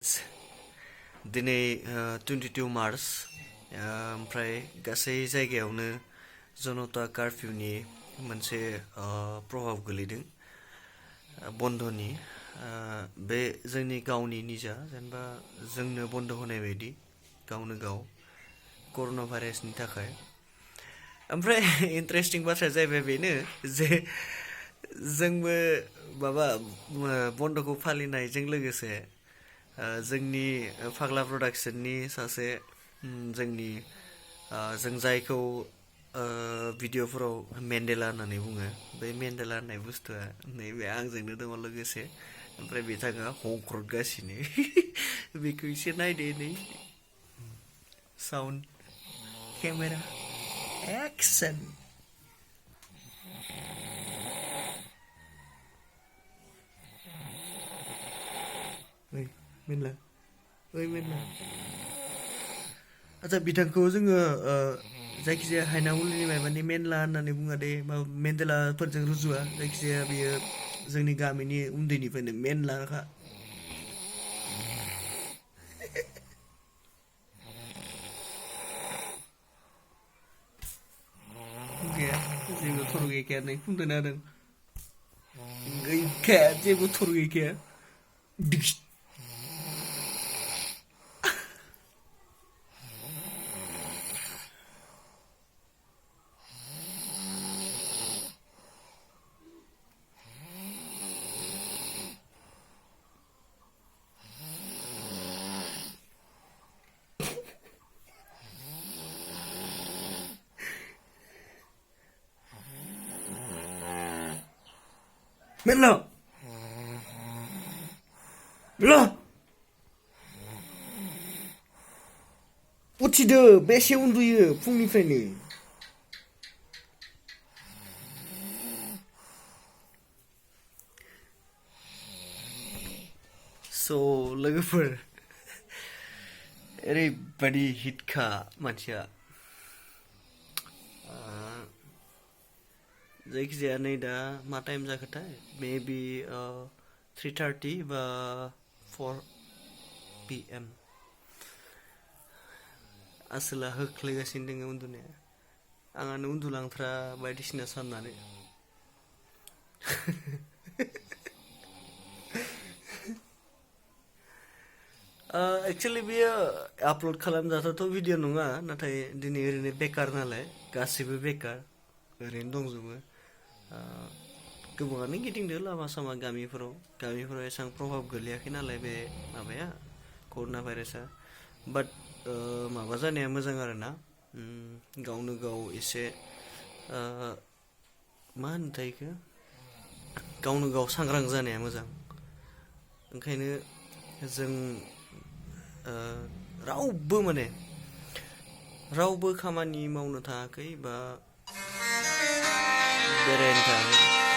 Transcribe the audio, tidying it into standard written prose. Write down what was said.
दिनै 22 मार्च ओमफ्राय गासै जायगायावनो जनता कार्फिउनि मोनसे प्रभाब गोलैदों बन्दनि बे जोंनि गावनि निजा जेनेबा जोंनो बन्द होनाय बायदि गावनो गाव कर'ना भाइरासनि थाखाय ओमफ्राय इन्टारेस्टिं बाथ्राया जाहैबाय बेनो जे जोंबो माबा बन्द'खौ फालिनायजों लोगोसे जोंनि फाग्ला प्रडाक्सननि सासे जोंनि जों जायखौ भिडिअफोराव मेन्डेला होननानै बुङो बे मेन्डेला होननाय बुस्थुआ नैबे आंजोंनो दङ लोगोसे ओमफ्राय बिथाङा हंख्रदगासिनो बेखौ एसे नायदो नै साउन्ड केमेरा एक्सन ओइ मेनला ओइ मेनला आच्छा बिथांखौ जोङो जायखिजाया हायनामुलिनि माबानि मेनला होननानै बुङा दे माबा मेन्डेलाफोरजों रुजुआ जायखिजाया बियो जोंनि गामिनि उन्दैनिफ्रायनो मेनलाखा गैया जेबो थर गैखाया नै खुन्दुना होदों गैखाया जेबो थर गैखाया मेनला मेनला उथिदो बेसे उन्दुयो फुंनिफ्रायनो स' लोगोफोर ओरैबादि हिटखा मानसिया जायखिजाया नै दा मा टाइम जाखोथाय मेबि 3:30 बा 4 PM आसोला होख्लायगासिनो दङ उन्दुनाया आंहानो उन्दुलांथ्रा बायदिसिना साननानै एक्सुअलि बेयो आपल'ड खालामजाथावथ' भिडिअ नङा नाथाय दिनै ओरैनो बेकार नालाय गासैबो बेकार ओरैनो दंजोबो गोबाङानो गिदिंदो लामा सामा गामिफोराव एसेबां प्रभाब गोलैयाखै नालाय बे माबाया कर'ना भाइरासआ बाट माबा जानाया मोजां आरो ना गावनो गाव एसे मा होनोथाय बेखौ गावनो गाव सांग्रां जानाया मोजां ओंखायनो जों रावबो खामानि मावनो थाङाखै बा बेरायनो थाङाखै